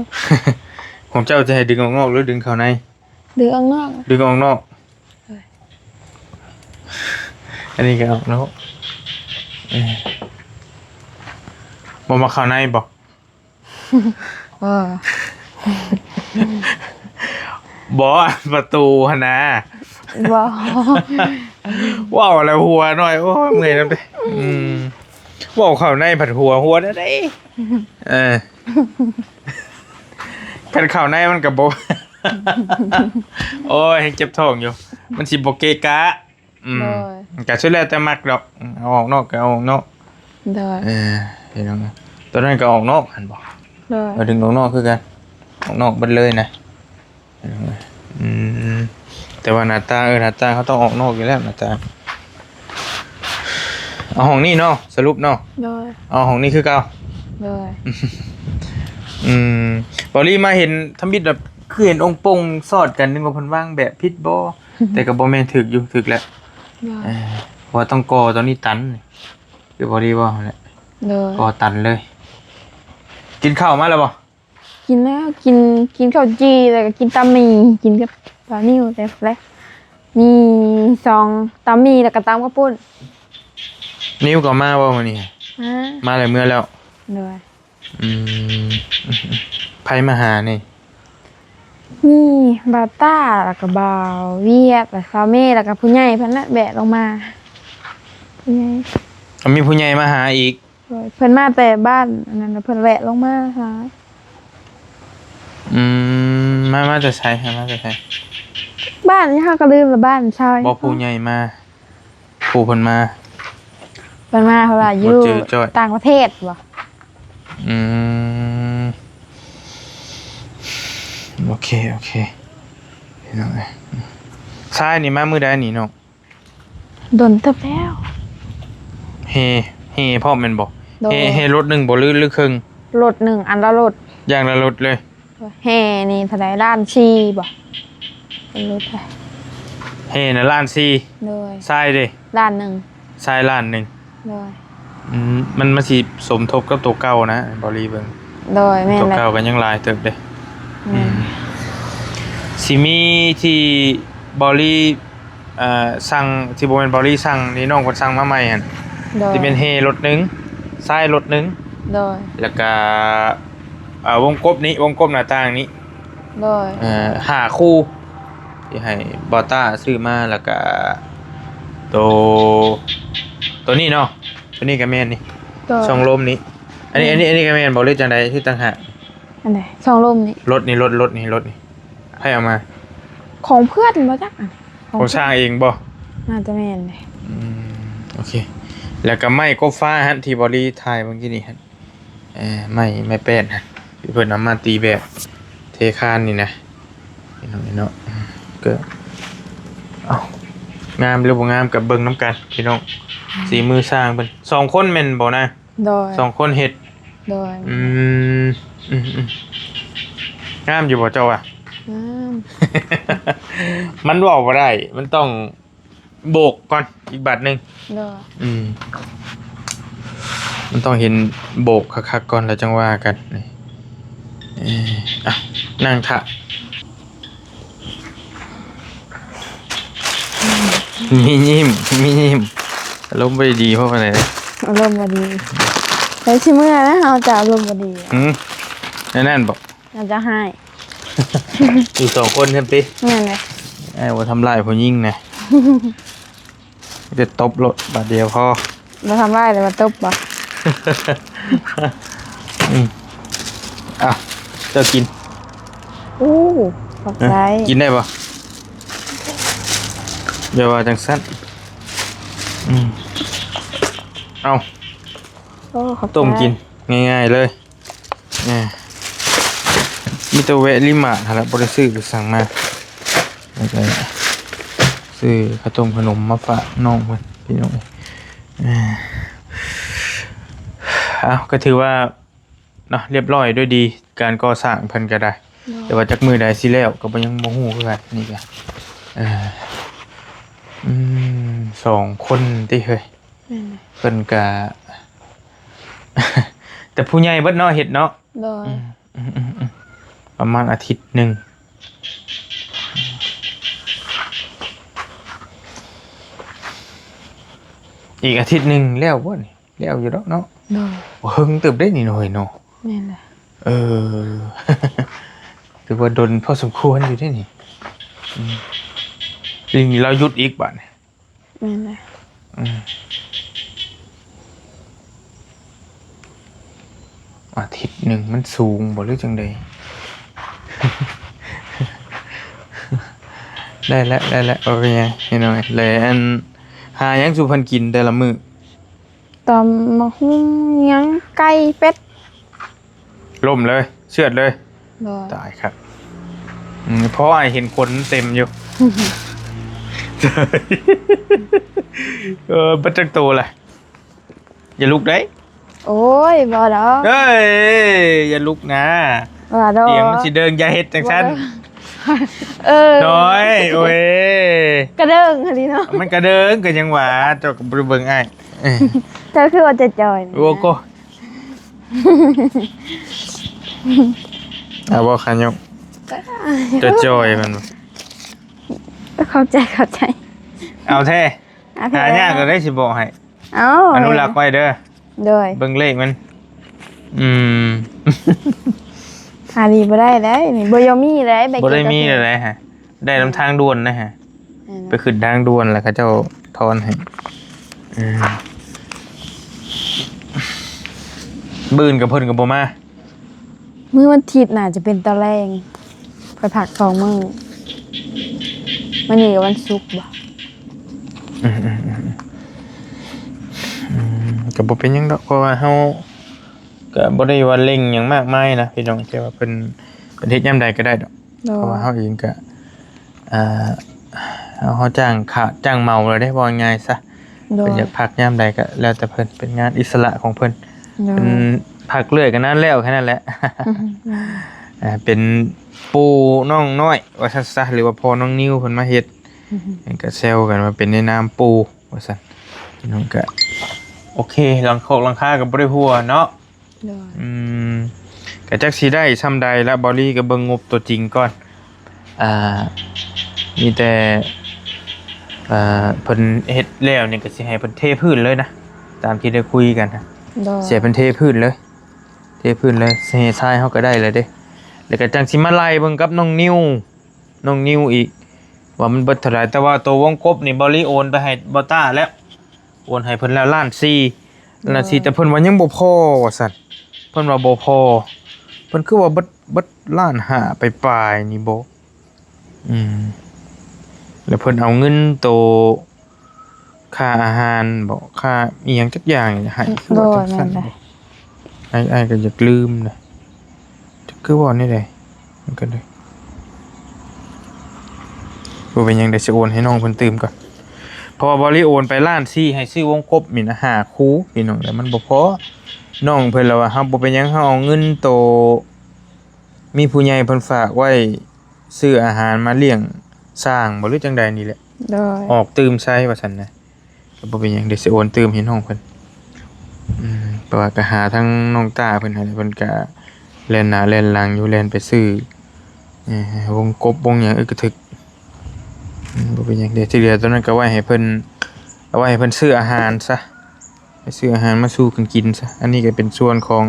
ຂອງເຈົ້າຈະໃຫ້ດຶງອອກນອກ ຫຼື ດຶງເຂົ້າໃນ? ດຶງອອກນອກ. ດຶງອອກນອກ. ໂດຍ. ອັນນີ້ກໍອອກນອກ. ເອີ ບໍ່ມາເຂົ້າໃນບໍ່? ເອີ ບໍ່ ປະຕູຫັ້ນນະ. ບໍ່ ເວົ້າແລ້ວຫົວໜ້ອຍ ໂອ້ຍ ເມື່ອຍນຳເດ້. ອືມ ເວົ້າເຂົ້າໃນພັດຫົວ ຫົວແນວໃດ? ເອີ ຄັນເຂົ້າໃນມັນກໍບໍ່ ໂອ້ຍ ຍັງເຈັບທ້ອງຢູ່ ມັນຊິບໍ່ເກະກະ. ອືມ ໂດຍ ກໍສຸດແລ້ວແຕ່ມັກດອກ ເອົາອອກນອກກໍເອົາອອກນອກ. ໂດຍ ເອີ ພີ່ນ້ອງ ຕອນນັ້ນກໍອອກນອກຫັ້ນບໍ່? ໂດຍ ເອົາດຶງອອກນອກຄືກັນ ອອກນອກເບິດເລີຍນະ. ອືມ ແຕ່ວ່າໜ້າຕ່າງ ເອີ ໜ້າຕ່າງເຮົາຕ້ອງອອກນອກຢູ່ແລ້ວ ໜ້າຕ່າງ. ເອົາຫ້ອງນີ້ເນາະ ສະຫຼຸບເນາະ. ໂດຍ ເອົາຫ້ອງນີ້ຄືເກົ່າ. ໂດຍ ອືມ ເບົາລີມາເຫັນທຳອິດແບບ ຄືເຫັນອົງປົງສອດກັນ ນຶກວ່າເພິ່ນວາງແບບຜິດບໍ່? ແຕ່ກໍບໍ່ແມ່ນ ຖືກຢູ່ ຖືກແລ້ວ. ໂດຍ ເອີ ເພາະວ່າຕ້ອງກໍ່ຕົວນີ້ຕັນ ຄືເບົາລີເວົ້າຫັ້ນແຫຼະ. ໂດຍ ກໍ່ຕັນເລີຍ. ກິນເຂົ້າມາແລ້ວບໍ່? ກິນແລ້ວ ກິນ ກິນເຂົ້າຈີ່ ແລ້ວກໍກິນຕຳໝີ່ ກິນກັບປານິວແຕ່ແລະ ມີສອງ ຕຳໝີ່ ແລ້ວກໍຕຳເຂົ້າປຸ້ນ. ນິວກໍມາບໍ່ມື້ນີ້? ມາ ມາແລ້ວ ເມືອແລ້ວ. ໂດຍ ອືມ ໃຜມາຫານີ້? ມີບ່າວຕ້າ ແລ້ວກໍບ່າວວຽດ ແລ້ວສາວເມ ແລ້ວກໍຜູ້ໃຫຍ່ເພິ່ນນະ ແວະລົງມາ ຜູ້ໃຫຍ່. ກໍມີຜູ້ໃຫຍ່ມາຫາອີກ? ໂດຍ ເພິ່ນມາແຕ່ບ້ານອັນນັ້ນ ເພິ່ນແວະລົງມາຫາ. ອືມ ມາ ມາແຕ່ໃສ? ມາແຕ່ໃສ? ບ້ານນີ້ເຮົາກໍລືມລະ ບ້ານຊາວ ບໍ່ ຜູ້ໃຫຍ່ມາ ຜູ້ເພິ່ນມາ ເພິ່ນມາ ເພິ່ນວ່າຢູ່ຕ່າງປະເທດບໍ່? ອືມ ໂອເຄ ໂອເຄ ພີ່ນ້ອງເອີຍ. ຊາຍນີ້ມາມື້ໃດນີ້ນ້ອງ? ດົນເຕີບແລ້ວ. ແຫ່ ແຫ່ພ້ອມແມ່ນບໍ່? ໂດຍ ແຫ່ ແຫ່ລົດໜຶ່ງບໍ່ ຫຼື ຫຼືເຄິ່ງ? ລົດໜຶ່ງ ອັນລະລົດ ຢ່າງລະລົດເລີຍ. ແຫ່ນີ້ເທົ່າໃດ? ລ້ານສີ່ບໍ່? ເປັນລົດ ແຫ່ນະລ້ານສີ່. ໂດຍ ຊາຍເດ? ລ້ານໜຶ່ງ. ຊາຍລ້ານໜຶ່ງ. ໂດຍ ອືມ ມັນ ມັນຊິສົມທົບກັບໂຕເກົ່ານະ ເບົາລີເບິ່ງ. ໂດຍ ແມ່ນ ໂຕເກົ່າກໍຍັງຫຼາຍເຕີບເດ້. ແມ່ນ ອືມ ຊິມີທີ່ເບົາລີ ເອີ ສັ່ງ ທີ່ບໍ່ແມ່ນເບົາລີສັ່ງ ນີ້ນ້ອງເພິ່ນສັ່ງມາໃໝ່ຫັ້ນ. ໂດຍ ຊິແມ່ນແຫ່ລົດໜຶ່ງ ຊາຍລົດໜຶ່ງ. ໂດຍ ແລ້ວກະ ເອີ ວົງກົບນີ້ ວົງກົບໜ້າຕ່າງນີ້. ໂດຍ ເອີ ຫ້າຄູ່ ທີ່ໃຫ້ບ່າວຕ້າຊື້ມາ ແລ້ວກະໂຕ ໂຕນີ້ເນາະ ໂຕນີ້ກໍແມ່ນນີ້. ໂດຍ ຊ່ອງລົມນີ້. ອັນນີ້ ແມ່ນ ອັນນີ້ ອັນນີ້ກໍແມ່ນບໍ່ ຫຼືຈັ່ງໃດ? ຄືຕ່າງຫາກ. ອັນໃດ? ຊ່ອງລົມນີ້. ລົດນີ້ ລົດ ລົດນີ້ ລົດນີ້ ໃຜເອົາມາ? ຂອງເພື່ອນບໍ່ຈັກ. ຂອງ ຂອງຊ່າງເອງບໍ່? ໜ້າຈະແມ່ນເດ້. ອືມ ໂອເຄ ແລ້ວກໍໄມ້ກົບຟ້າຫັ້ນ ທີ່ເບົາລີຖ່າຍເມື່ອກີ້ນີ້ຫັ້ນ. ເອີ ໄມ້ ໄມ້ແປ້ນຫັ້ນ ທີ່ເພິ່ນເອົາມາຕີແບບເທຄານນີ້ນະ ພີ່ນ້ອງເນາະ. ກໍ ເອົ້າ ງາມຫຼືບໍ່ງາມກໍເບິ່ງນຳກັນພີ່ນ້ອງ. ອືມ ສີມືຊ່າງເພິ່ນ ສອງຄົນແມ່ນບໍ່ນາ? ໂດຍ ສອງຄົນເຮັດ. ໂດຍ ອືມ ອືມ ອືມ ງາມຢູ່ບໍ່ເຈົ້າວ່າ? ງາມ ມັນເວົ້າບໍ່ໄດ້ ມັນຕ້ອງໂບກກ່ອນອີກບາດໜຶ່ງ. ໂດຍ ອືມ ມັນຕ້ອງເຫັນໂບກຄັກໆກ່ອນ ແລ້ວຈັ່ງວ່າກັນ. ເອີ ອ່ະ ນັ່ງຖ້າ. ມີຍິ້ມ ມີຍິ້ມ ອາລົມບໍ່ໄດ້ດີພໍປານໃດເດ້. ອາລົມບໍ່ດີ ໃສຊິເມື່ອແລ້ວ ເຮົາຈະອາລົມບໍ່ດີ. ຫືມ ແນວນັ້ນບໍ? ອາດຈະຮ້າຍ ຢູ່ສອງຄົນຊັ້ນຕິ. ແມ່ນແຫຼະ ອ້າຍບໍ່ທຳຮ້າຍຜູ້ຍິງນະ. ມີແຕ່ຕົບໂລດບາດດຽວພໍ. ບໍ່ທຳຮ້າຍແຕ່ວ່າຕົບບໍ່? ອືມ ເອົາ ເຈົ້າກິນ. ໂອ້ ຂອບໃຈ. ກິນໄດ້ບໍ່? ຢ່າວ່າຈັ່ງຊັ້ນ. ອືມ ເອົາ ໂອ້ ຂອບໃຈ. ຕົ້ມກິນງ່າຍໆເລີຍ. ເອີ ມີແຕ່ແວະລິມາດຫັ້ນແຫຼະ ບໍ່ໄດ້ຊື້ໄປສັ່ງມາ ແລ້ວກໍຊື້ເຂົ້າຕົ້ມຂະໜົມມາຝາກນ້ອງເພິ່ນ ພີ່ນ້ອງເອີຍ. ເອົ້າ ກໍຖືວ່າເນາະ ລຽບຮ້ອຍດ້ວຍດີ ການກໍ່ສ້າງເພິ່ນກໍໄດ້. ໂດຍ ແຕ່ວ່າຈັກມື້ໃດຊິແລ້ວກໍບໍ່ ຍັງບໍ່ຮູ້ຄືກັນ. ນີ້ກໍ ເອີ ອືມ ສອງຄົນຕິເຮີ້ຍ. ແມ່ນແຫຼະ ເພິ່ນກະ ແຕ່ຜູ້ໃຫຍ່ເບິດເນາະ ເຮັດເນາະ. ໂດຍ ອືມ ອືມ ອືມ ອືມ ປະມານອາທິດໜຶ່ງ ອີກອາທິດໜຶ່ງແລ້ວບໍ່ນີ້? ແລ້ວຢູ່ດອກເນາະ. ໂດຍ ໂອ້ ເຫິງເຕີບເດ້ນີ້ເນາະ ເຮີ້ຍເນາະ. ແມ່ນແຫຼະ ເອີ ຖືວ່າດົນພໍສົມຄວນຢູ່ເດ້ນີ້. ອືມ ນີ້ລາວຢຸດອີກບາດນີ້. ແມ່ນແຫຼະ. ອືມ ອາທິດໜຶ່ງມັນສູງບໍ່ ຫຼືຈັ່ງໃດ? ໄດ້ແລ້ວ ໄດ້ແລ້ວ ບໍ່ເປັນຫຍັງ ເຫັນບໍ່? ແລະ ອັນ ຫາຫຍັງສູ່ເພິ່ນກິນແຕ່ລະມື້? ຕຳບັກຫຸ່ງ ຫຍັງ ໄກ່ ເປັດ. ລົ້ມເລີຍ ເຊືອດເລີຍ. ໂດຍ. ຕາຍຄັກ. ອືມ ເພາະອ້າຍເຫັນຂົນເຕັມຢູ່. ເອີ ເບິດຈັກໂຕລະ? ຢ່າລຸກເດ້. ໂອ້ຍ ບໍ່ດອກ. ເອີຍ ຢ່າລຸກນະ. ບໍ່ດອກ. ຕຽງມັນຊິເດີງ ຢ່າເຮັດຈັ່ງຊັ້ນ. ບໍ່ດອກ. ເອີ ໂດຍ ໂອ້ຍ ກະເດີງຫັ້ນນີ້ເນາະ. ມັນກະເດີງ ກະຍັງວ່າ ເຈົ້າກະບໍ່ໄດ້ເບິ່ງອ້າຍ. ເອີ ເຈົ້າຄືວ່າຈະຈ່ອຍນະ. ໂອ້ໂກ ເອົາບໍ່ຂາຍົກ? ຈະຈ່ອຍມັນບໍ່? ເຂົ້າໃຈ ເຂົ້າໃຈ. ເອົາແທ້. ຫາຍາກເລີຍຊິບອກໃຫ້. ເອົາ ອະນຸລັກໄວ້ເດີ. ໂດຍ. ເບິ່ງເລກມັນ. ອືມ ຫາດີບໍ່ໄດ້ໄດ໋ນີ້ ບໍ່ຍອມມີໄດ໋ ບໍ່ໄດ້ມີໄດ໋ ໄດ້ນຳທາງດ່ວນນະ. ໄປຂຶ້ນທາງດ່ວນແລ້ວເຂົາເຈົ້າທອນໃຫ້. ອືມ ມື້ອື່ນກະເພິ່ນກະບໍ່ມາ. ມື້ວັນທິດໜ້າຈະເປັນຕອນແລງ ຂ້ອຍພັກສອງມື້. ມື້ນີ້ກະວັນສຸກບໍ? ອືມ ກະບໍ່ເປັນຫຍັງດອກ ເພາະວ່າເຮົາກະບໍ່ໄດ້ວ່າເລັ່ງຫຍັງມາກມາຍນະພີ່ນ້ອງ ແຕ່ວ່າເພິ່ນ ເພິ່ນເຮັດຍາມໃດກະໄດ້ດອກ. ໂດຍ. ເພາະວ່າເຮົາເອງກະ ອ່າ ເຮົາ ເຮົາຈ້າງຂາດຈ້າງເໝົາແລ້ວເດ້ ເວົ້າງ່າຍໆຊະ. ໂດຍ. ເພິ່ນຢາກພັກຍາມໃດກະແລ້ວແຕ່ເພິ່ນ ເປັນງານອິດສະຫຼະຂອງເພິ່ນ. ໂດຍ. ເພິ່ນພັກເລື້ອຍກະນານແລ້ວ ແຄ່ນັ້ນແຫຼະ. ອືມ ອ່າ ເປັນປູ່ນ້ອງນ້ອຍວ່າຊັ້ນຊະ ຫຼືວ່າພໍ່ນ້ອງນິວເພິ່ນມາເຮັດ. ອືມ ເພິ່ນກະແຊວກັນວ່າເປັນໃນນາມປູ່ວ່າຊັ້ນ. ພີ່ນ້ອງກະໂອເຄ ຫຼັງຄອກຫຼັງຄາກະບໍ່ໄດ້ຮົ່ວເນາະ. ໂດຍ. ອືມ ກະຈັກຊິໄດ້ຊ່ຳໃດລະ ເບົາລີກະເບິ່ງງົບຕົວຈິງກ່ອນ. ອ່າ ມີແຕ່ ເອີ ເພິ່ນເຮັດແລ້ວນີ້ກະຊິໃຫ້ເພິ່ນເທພື້ນເລີຍນະ ຕາມທີ່ໄດ້ຄຸຍກັນນະ. ໂດຍ. ຊິໃຫ້ເພິ່ນເທພື້ນເລີຍ ເທພື້ນເລີຍ ເທຊາຍເຮົາກະໄດ້ແລ້ວເດ້. ແລ້ວກະຈັ່ງຊິມາໄລ່ເບິ່ງກັບນ້ອງນິວ ນ້ອງນິວອີກ ວ່າມັນເບິດເທົ່າໃດ. ແຕ່ວ່າໂຕວົງກົບນີ້ ເບົາລີໂອນໄປໃຫ້ບ່າວຕ້າແລ້ວ ໂອນໃຫ້ເພິ່ນແລ້ວລ້ານສີ່ ລ້ານສີ່ ໂດຍ. ແຕ່ເພິ່ນວ່າຍັງບໍ່ພໍວ່າຊັ້ນ ເພິ່ນວ່າບໍ່ພໍ. ເພິ່ນຄືວ່າເບິດ ເບິດລ້ານຫ້າປາຍໆນີ້ບໍ? ອືມ ແລ້ວເພິ່ນເອົາເງິນໂຕຄ່າອາຫານບໍ ຄ່າອີ່ຫຍັງຈັກຢ່າງໃຫ້ ຄືວ່າຈັ່ງຊັ້ນ. ໂດຍ ແມ່ນແຫຼະ. ອ້າຍ ອ້າຍກະຢາກລືມນະ ຈັກຄືເວົ້າແນວໃດ ມັນກະເລີຍ ບໍ່ເປັນຫຍັງ ດຽວຊິໂອນໃຫ້ນ້ອງເພິ່ນຕື່ມກ່ອນ. ເພາະວ່າເບົາລີໂອນໄປລ້ານສີ່ ໃຫ້ຊື້ວົງກົບນີ້ນະ ຫ້າຄູ່ ພີ່ນ້ອງ ແລ້ວມັນບໍ່ພໍ. ນ້ອງເພິ່ນລະວ່າ ເຮົາບໍ່ເປັນຫຍັງ ເຮົາເອົາເງິນໂຕ ມີຜູ້ໃຫຍ່ເພິ່ນຝາກໄວ້ ຊື້ອາຫານມາລ້ຽງຊ້າງບໍ ຫຼືຈັ່ງໃດນີ້ແຫຼະ. ໂດຍ. ອອກຕື່ມໃສ່ວ່າຊັ້ນນະ. ກະບໍ່ເປັນຫຍັງ ດຽວຊິໂອນຕື່ມໃຫ້ນ້ອງເພິ່ນ. ອືມ ເພາະວ່າກະຫາທາງນ້ອງຕ້າເພິ່ນຫັ້ນ ເພິ່ນກະແລ່ນໜ້າແລ່ນຫຼັງຢູ່ ແລ່ນໄປຊື້ ເອີ ວົງກົບວົງຫຍັງ ອຶກກະທຶກ. ອືມ ບໍ່ເປັນຫຍັງ ດຽວທີ່ເຫຼືອໂຕນັ້ນກະໄວ້ໃຫ້ເພິ່ນ ເອົາໄວ້ໃຫ້ເພິ່ນຊື້ອາຫານຊະ ໄປຊື້ອາຫານມາສູ່ກັນກິນຊະ. ອັນນີ້ກະເປັນສ່ວນຂອງ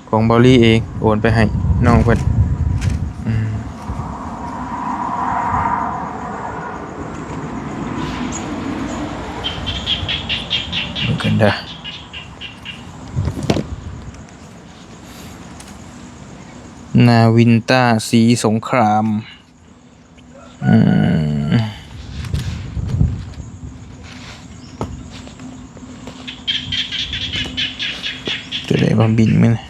ຂອງເບົາລີເອງ ໂອນໄປໃຫ້ນ້ອງເພິ່ນ. ອືມ ເບິ່ງກັນເດີ ນາວິນຕາ ສີສົງຄຣາມ. ອືມ ໂຕໃດວ່າບິນມື້ນີ້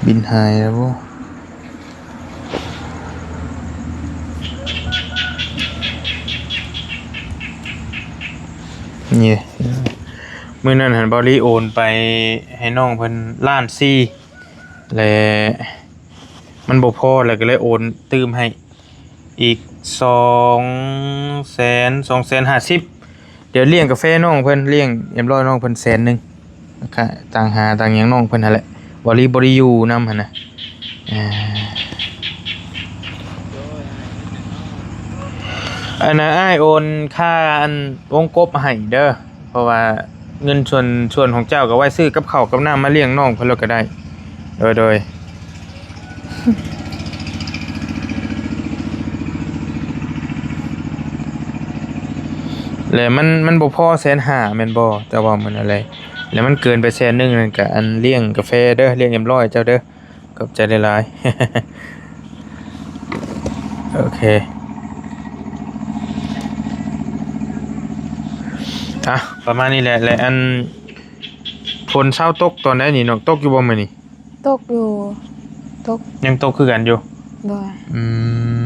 ບິນຫາຍແລ້ວບໍ? ນີ້ ມື້ນັ້ນຫັ້ນ ເບົາລີໂອນໄປໃຫ້ນ້ອງເພິ່ນລ້ານສີ່ ແລະ ມັນບໍ່ພໍ ແລ້ວກະເລີຍໂອນຕື່ມໃຫ້ອີກສອງແສນ ສອງແສນຫ້າສິບ. ດຽວລ້ຽງກາແຟນ້ອງເພິ່ນ ລ້ຽງຮຽບຮ້ອຍນ້ອງເພິ່ນແສນໜຶ່ງ ກະຕ່າງຫາຕ່າງຫຍັງນ້ອງເພິ່ນຫັ້ນແຫຼະ ເບົາລີບໍ່ໄດ້ຢູ່ນຳຫັ້ນນະ. ອ່າ ອັນນ່າ ອ້າຍໂອນຄ່າອັນວົງກົບໃຫ້ເດີ ເພາະວ່າເງິນສ່ວນ ສ່ວນຂອງເຈົ້າກໍໄວ້ຊື້ກັບເຂົ້າກັບນ້ຳມາລ້ຽງນ້ອງເພິ່ນໂລດກໍໄດ້. ໂດຍ ໂດຍ. ແລະມັນ ມັນບໍ່ພໍແສນຫ້າແມ່ນບໍ່? ເຈົ້າເວົ້າມື້ນັ້ນແຫຼະ ແລະມັນເກີນໄປແສນໜຶ່ງນັ້ນ ກະອັນລ້ຽງກາແຟເດີ ລ້ຽງເອັມຮ້ອຍເຈົ້າເດີ. ຂອບໃຈຫຼາຍໆ ໂອເຄ ອ່ະ ປະມານນີ້ແຫຼະ. ແລະອັນ ຝົນເຊົາຕົກຕອນໃດນີ້ນ້ອງ? ຕົກຢູ່ບໍ່ມື້ນີ້? ຕົກຢູ່ ຕົກ ຍັງຕົກຄືກັນຢູ່? ໂດຍ. ອື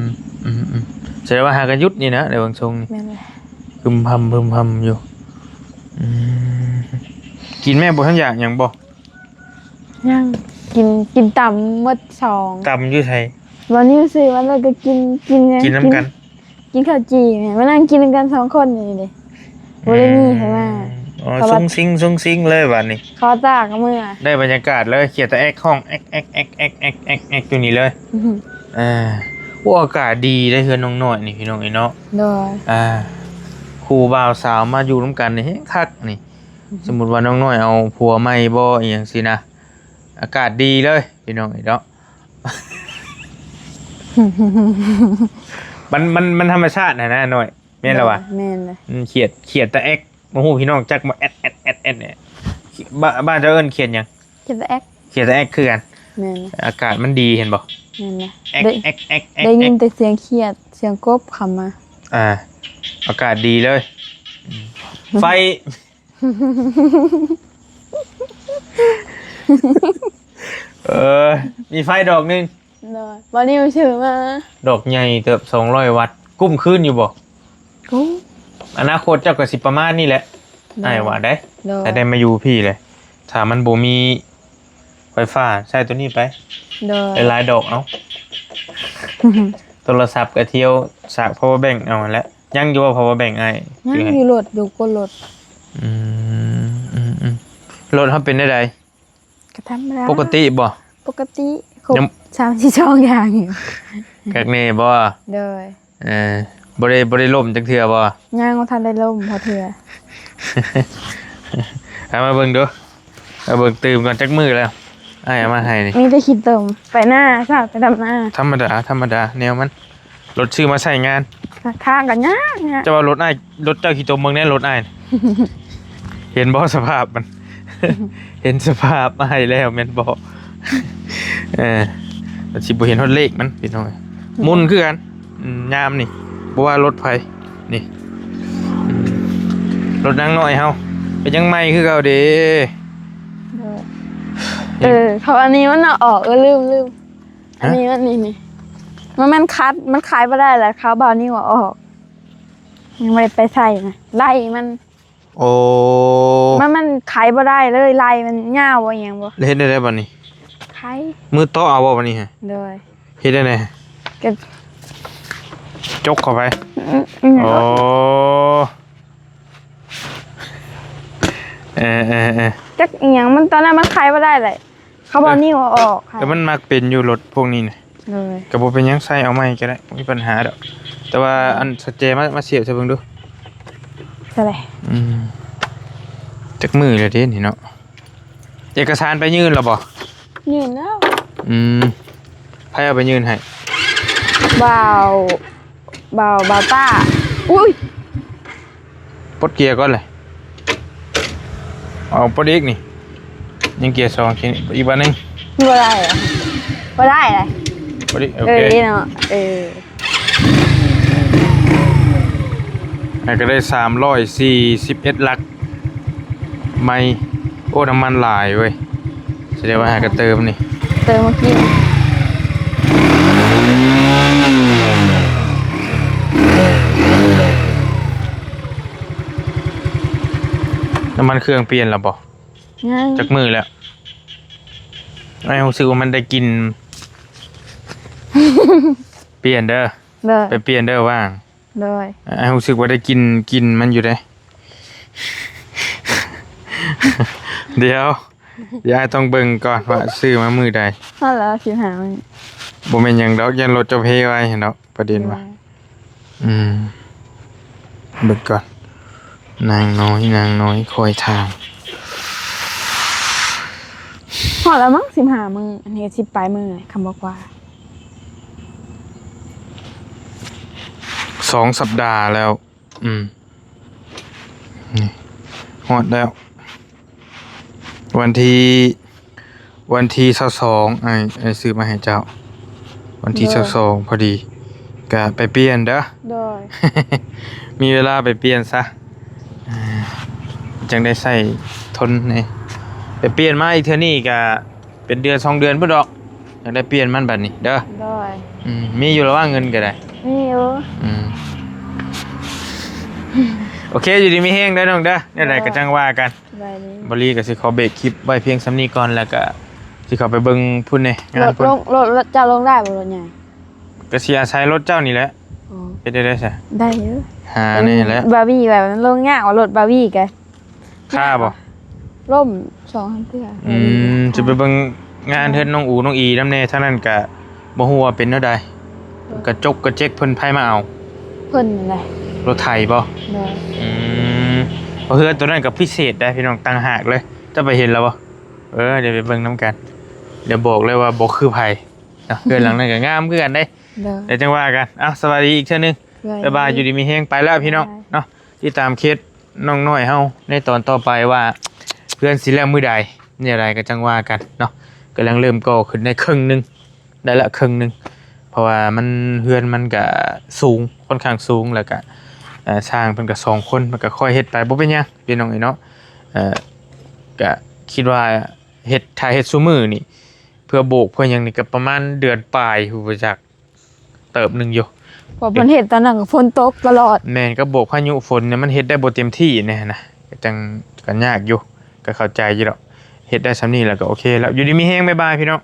ມ ອືມໆ ສະແດງວ່າຫາກະຢຸດນີ້ນະ ໃນເບິ່ງຊົງນີ້. ແມ່ນແຫຼະ. ພຶມພຳ ພຶມພຳຢູ່. ອືມ ກິນແມ່ ບໍ່ທັນຢາກຫຍັງບໍ່? ຍັງ ກິນ ກິນຕຳໝົດສອງ ຕຳຢູ່ໃສ? ບໍ່ ນິວຊື້ມາແລ້ວກໍກິນ ກິນ ກິນນຳກັນ ກິນເຂົ້າຈີ່ແມ່ ມານັ່ງກິນນຳກັນສອງຄົນນີ້ເດ້. ບໍ່ໄດ້ມີໃຜມາ. ອືມ ອໍ ເຂົາວ່າ ຊຸງຊິງ ຊຸງຊິງເລີຍບາດນີ້ ເຂົາຕາກເມືອ ໄດ້ບັນຍາກາດເລີຍ. ຂຽດຕາແອກ ຮ້ອງແອກໆໆໆຢູ່ນີ້ເລີຍ. ອືຮຶ ອ່າ ໂອ້ ອາກາດດີເດ້ ເຮືອນນ້ອງນ້ອຍນີ້ ພີ່ນ້ອງເອີຍເນາະ. ໂດຍ. ອ່າ ຄູ່ບ່າວສາວມາຢູ່ນຳກັນນີ້ແຮງຄັກນີ້. ສົມມຸດວ່ານ້ອງນ້ອຍເອົາຜົວໃໝ່ບໍ່ ອີ່ຫຍັງຊີ້ນະ ອາກາດດີເລີຍ ພີ່ນ້ອງເອີຍເນາະ. ມັນ ມັນ ມັນທຳມະຊາດຫັ້ນນະນ້ອຍ ແມ່ນລະວະ? ໂດຍ ແມ່ນເລີຍ. ອືມ ຂຽດ ຂຽດຕາແອກ ບໍ່ຮູ້ພີ່ນ້ອງຈັກບໍ່? ແອດ ແອດ ແອດ ແອດ ແອດ ບ້ານ ບ້ານເຈົ້າເອີ້ນຂຽດຫຍັງ? ຂຽດຕາແອກ ຂຽດຕາແອກຄືກັນ. ແມ່ນ. ອາກາດມັນດີ ເຫັນບໍ່? ແມ່ນລະ. ແອກ ໄດ້ ແອກ ແອກ ໄດ້ຍິນແຕ່ສຽງຂຽດ ສຽງກົບເຂົ້າມາ. ອ່າ ອາກາດດີເລີຍ. ອືມ ໄຟ ເອີ ມີໄຟດອກໜຶ່ງ. ໂດຍ. ບໍ່ ນິວຊື້ມາ ດອກໃຫຍ່ເຕີບ ສອງຮ້ອຍວັດ ກຸ້ມຄືນຢູ່ບໍ່? ກຸ້ມ. ອະນາຄົດເຈົ້າກໍຊິປະມານນີ້ແຫຼະ. ໂດຍ. ອ້າຍວ່າໄດ໋. ໂດຍ. ຖ້າໄດ້ມາຢູ່ພີ້ແຫຼະ ຖ້າມັນບໍ່ມີໄຟຟ້າ ໃຊ້ໂຕນີ້ໄປ. ໂດຍ. ຫຼາຍໆດອກເອົາ. ໂທລະສັບກໍທ່ຽວສາກ power bank ເອົາຫັ້ນແຫຼະ. ຍັງຢູ່ບໍ່ power bank ອ້າຍ? ຍັງຢູ່ລົດ ຢູ່ກົ້ນລົດ. ອືມ ອືມ ອືມ ລົດເຮົາເປັນແນວໃດ? ກໍທຳມະດາ ປົກກະຕິບໍ່? ປົກກະຕິ ຄົບ ຍັງ ສາມສິບສອງຢ່າງຢູ່. ຄັກແນ່ບໍ່? ໂດຍ. ເອີ ບໍ່ໄດ້ ບໍ່ໄດ້ລົ້ມຈັກເທື່ອບໍ່? ຍັງບໍ່ທັນໄດ້ລົ້ມພໍເທື່ອ. ເອົາມາເບິ່ງດູ ເອົາເບິ່ງຕື່ມກ່ອນ ຈັກມື້ແລ້ວ ອ້າຍເອົາມາໃຫ້ນີ້. ມີແຕ່ຂີ້ຕົມ ໄປນາຊະ ໄປດຳນາ. ທຳມະດາ ທຳມະດາ ແນວມັນ ລົດຊື້ມາໃຊ້ງານ ທາງກໍຍາກ ຍາກ. ເຈົ້າວ່າລົດອ້າຍ ລົດເຈົ້າຂີ້ຕົມເບິ່ງແດ່ ລົດອ້າຍ ເຫັນບໍ່ສະພາບມັນ? ເຫັນສະພາບອ້າຍແລ້ວແມ່ນບໍ່? ເອີ ມັນຊິບໍ່ເຫັນຮອດເລກມັນ ພີ່ນ້ອງ. ອືມ ໝຸ່ນຄືກັນ. ອືມ ຍາມນີ້ ບໍ່ວ່າລົດໃຜ ນີ້ ອືມ ລົດນາງນ້ອຍເຮົາ ກໍຍັງໃໝ່ຄືເກົ່າເດ້. ໂດຍ. ເອີ ເຂົາອັນນີ້ມັນເອົາອອກ ເອີ ລືມ ລືມ. ອັນນີ້ ຮະ? ມັນນີ້ ນີ້ ມັນ ມັນຂັດ ມັນຂາຍບໍ່ໄດ້ແລ້ວ ເຂົາເອົານີ້ອອກ ຍັງບໍ່ໄດ້ໄປໃສ່ນະ ໄລ່ມັນ. ໂອ້ ມັນ ມັນຂາຍບໍ່ໄດ້ເລີຍ ໄລ່ມັນຍາວບໍ່ ອີ່ຫຍັງບໍ່. ແລ້ວເຮັດແນວໃດບັດນີ້? ຂາຍ ມືຕໍ່ເອົາບໍ່ບັດນີ້? ໂດຍ. ເຮັດຈັ່ງໃດ? ກໍ ຈົກເຂົ້າໄປ. ອືມ ອືມ ໂອ້ ເອີ ເອີ ເອີ ຈັກອີ່ຫຍັງ ມັນຕອນນັ້ນມັນຂາຍບໍ່ໄດ້ເລີຍ ເຂົາເອົາ ເອີ ນິ້ວເອົາອອກ. ເອີ ມັນມັກເປັນຢູ່ລົດພວກນີ້ນະ. ໂດຍ. ກໍບໍ່ເປັນຫຍັງ ໃສ່ເອົາໃໝ່ກໍໄດ້ ບໍ່ມີບັນຫາດອກ. ແຕ່ວ່າ ໂດຍ ອັນສະແຈມາ ມາສຽບໃສ່ເບິ່ງດູ. ໃສ່ເລີຍ. ອືມ ຈັກມື້ແລ້ວເດ້ນີ້ເນາະ? ເອກະສານໄປຍື່ນແລ້ວບໍ່? ຍື່ນແລ້ວ. ອືມ ໃຜເອົາໄປຍື່ນໃຫ້? ບ່າວ ບ່າວ ບ່າວຕ້າ. ອຸ້ຍ ປົດເກຍກ່ອນເລີຍ. ເອົາປົດອີກນີ້ ຍັງເກຍສອງ ອີກບາດໜຶ່ງ. ບໍ່ໄດ້ ບໍ່ໄດ້ເລີຍ. ປົດອີກ ໂອເຄ ເອີ ເນາະ ເອີ. ແລ້ວກໍໄດ້ສາມຮ້ອຍສີ່ສິບເອັດຫຼັກໄມ. ໂອ້ ນ້ຳມັນຫຼາຍເວີຍ ສະແດງວ່າຫາກະເຕີມນີ້ ເຕີມມາກິນ. ນ້ຳມັນເຄື່ອງປ່ຽນແລ້ວບໍ່? ຍັງ. ຈັກມື້ແລ້ວ? ອ້າຍຮູ້ສຶກວ່າມັນໄດ້ກິ່ນ. ປ່ຽນເດີ. ໂດຍ. ໄປປ່ຽນເດີວ່າງ. ໂດຍ. ອ້າຍຮູ້ສຶກວ່າໄດ້ກິ່ນ ກິ່ນມັນຢູ່ເດ້. ດຽວ ດຽວອ້າຍຕ້ອງເບິ່ງກ່ອນວ່າຊື້ມາມື້ໃດ. ຮອດແລ້ວ ສິບຫ້າມື້. ບໍ່ແມ່ນຫຍັງດອກ ຢ້ານລົດເຈົ້າເພໄວຫັ້ນດອກ ປະເດັນວ່າ. ໂດຍ. ອືມ. ເບິ່ງກ່ອນ ນາງນ້ອຍ ນາງນ້ອຍຄອຍທາງ. ຮອດແລ້ວມັ້ງ ສິບຫ້າມື້ ອັນນີ້ກໍສິບປາຍມື້ແຫຼະ ຄຳບໍ່ກວ່າ ສອງສັບດາແລ້ວ. ອືມ ນີ້ ຮອດແລ້ວ ວັນທີ ວັນທີຊາວສອງ ອ້າຍ ອ້າຍຊື້ມາໃຫ້ເຈົ້າ ວັນທີ ໂດຍ ຊາວສອງພໍດີ ກະໄປປ່ຽນເດີ. ໂດຍ ມີເວລາໄປປ່ຽນຊະ ອ່າ ຈັ່ງໄດ້ໃຊ້ທົນແດ່. ໄປປ່ຽນມາອີກເທື່ອນີ້ກະ ເປັນເດືອນສອງເດືອນພຸ້ນດອກ ຈັ່ງໄດ້ປ່ຽນມັນບັດນີ້ເດີ. ໂດຍ ອືມ ມີຢູ່ລະຫວ່າງເງິນກໍໄດ້ ມີຢູ່. ອືມ ໂອເຄ ຢູ່ດີມີແຮງເດີນ້ອງເດີ ແນວໃດກໍຈັ່ງວ່າກັນ. ສະບາຍດີ. ບໍ່ລີກໍຊິຂໍເບຣກຄລິບໄວ້ພຽງສ່ຳນີ້ກ່ອນ ແລ້ວກໍຊິເຂົ້າໄປເບິ່ງພຸ້ນແດ່ ງານພຸ້ນ. ລົດລົງ ລົດ ລົດເຈົ້າລົງໄດ້ບໍ່ ລົດໃຫຍ່? ກໍຊິອາໄສລົດເຈົ້ານີ້ແຫຼະ. ອໍ ເຮັດໄດ້ໄດ໋ຊະ? ໄດ້ຢູ່ ຫາແນ່ແຫຼະ. ບາວີວ່າມັນລົງຍາກວ່າ ລົດບາວີກະ ຄ່າບໍ່? ລົ້ມສອງສາມເທື່ອ. ອືມ ຊິໄປເບິ່ງງານເຮືອນນ້ອງອູນ້ອງອີນຳແດ່ ທາງນັ້ນກະບໍ່ຮູ້ວ່າເປັນແນວໃດ. ໂດຍ ກະຈົກກະເຈັກເພິ່ນໃຜມາເອົາ? ເພິ່ນນັ້ນແຫຼະ. ລົດໄຖບໍ່? ໂດຍ ອືມ ເພາະເຮືອນໂຕນັ້ນກະພິເສດໄດ໋ພີ່ນ້ອງ ຕ່າງຫາກເລີຍ. ເຈົ້າໄປເຫັນແລ້ວບໍ່? ເອີ ດຽວໄປເບິ່ງນຳກັນ ດຽວບອກເລີຍວ່າບໍ່ຄືໃຜເນາະ. ເຮືອນຫຼັງນັ້ນກະງາມຄືກັນເດ້. ໂດຍ ດຽວຈັ່ງວ່າກັນ. ເອົ້າ ສະບາຍດີອີກເທື່ອໜຶ່ງ. ສະບາຍດີ. ບາຍບາຍ ຢູ່ດີມີແຮງ ໄປແລ້ວພີ່ນ້ອງເນາະ. ຕິດຕາມເຄສນ້ອງນ້ອຍເຮົາໃນຕອນຕໍ່ໄປວ່າ ເຮືອນຊິແລ້ວມື້ໃດ ແນວໃດກໍຈັ່ງວ່າກັນເນາະ. ກຳລັງເລີ່ມກໍ່ຂຶ້ນໄດ້ເຄິ່ງໜຶ່ງ ໄດ້ລະເຄິ່ງໜຶ່ງ ເພາະວ່າມັນ ເຮືອນມັນກະສູງ ຂ້ອນຂ້າງສູງ ແລ້ວກະ ເອີ ຊ່າງເພິ່ນກະສອງຄົນ ມັນກະຄ່ອຍເຮັດໄປ ບໍ່ເປັນຫຍັງພີ່ນ້ອງເອີຍເນາະ. ເອີ ກະຄິດວ່າເຮັດ ຖ້າເຮັດຊຸມື້ນີ້ ເພື່ອໂບກເພື່ອຫຍັງນີ້ ກະປະມານເດືອນປາຍ ຮູ້ບໍ່ຈັກ ເຕີບໜຶ່ງຢູ່ ເພາະເພິ່ນເຮັດຕອນນັ້ນກໍຝົນຕົກຕະຫຼອດ. ແມ່ນ ກໍບວກພາຍຸຝົນນີ້ ມັນເຮັດໄດ້ບໍ່ເຕັມທີ່ແນ່ນະ ກໍຈັ່ງ ກໍຍາກຢູ່ ກໍເຂົ້າໃຈຢູ່ດອກ. ເຮັດໄດ້ສ່ຳນີ້ແລ້ວກໍໂອເຄແລ້ວ. ຢູ່ດີມີແຮງ ບາຍບາຍ ພີ່ນ້ອງ.